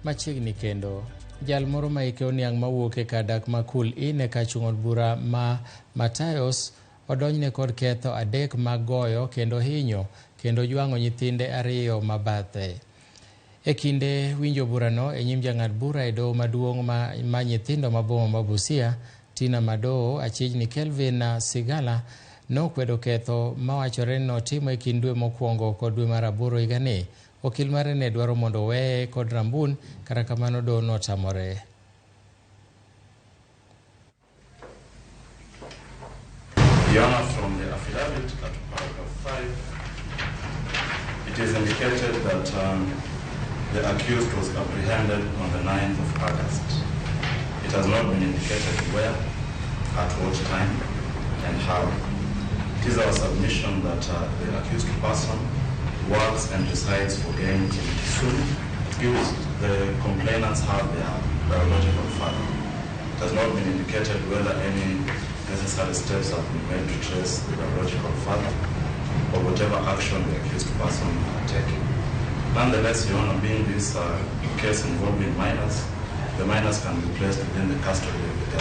machiegni kendo. Jal moro ma ike oniang' mawuok e kar dak ma Kul Inn e kar chung' od bura ma Matayos odonjne kod ketho 3 mag goyo kendo hinyo kendo jwang'o nyithinde 2 ma bathe. E kinde winjo burano e nyim jang'ad bura e doho maduong' ma nyithindo ma boma ma Busia, Tina Madoo, achiegni Kelvin Sigala nokwedo ketho mawachore ni notimo e kind dwe mokwongo kod dwe mar 8 higani. Okil mare ne dwaro mondo oweye kod rambun, kata kamano doho notamore. Your Honor, from the affidavit at paragraph 5, it is indicated that the accused was apprehended on the 9th of August. It has not been indicated where, at what time, and how. It is our submission that the accused person works and resides for gain in Kisumu. Accused, the complainants have their biological father. It has not been indicated whether any necessary steps have been made to trace the biological father or whatever action the accused person are taking. Nonetheless, Your Honor, being this case involving minors, the minors can be placed within the custody of the government.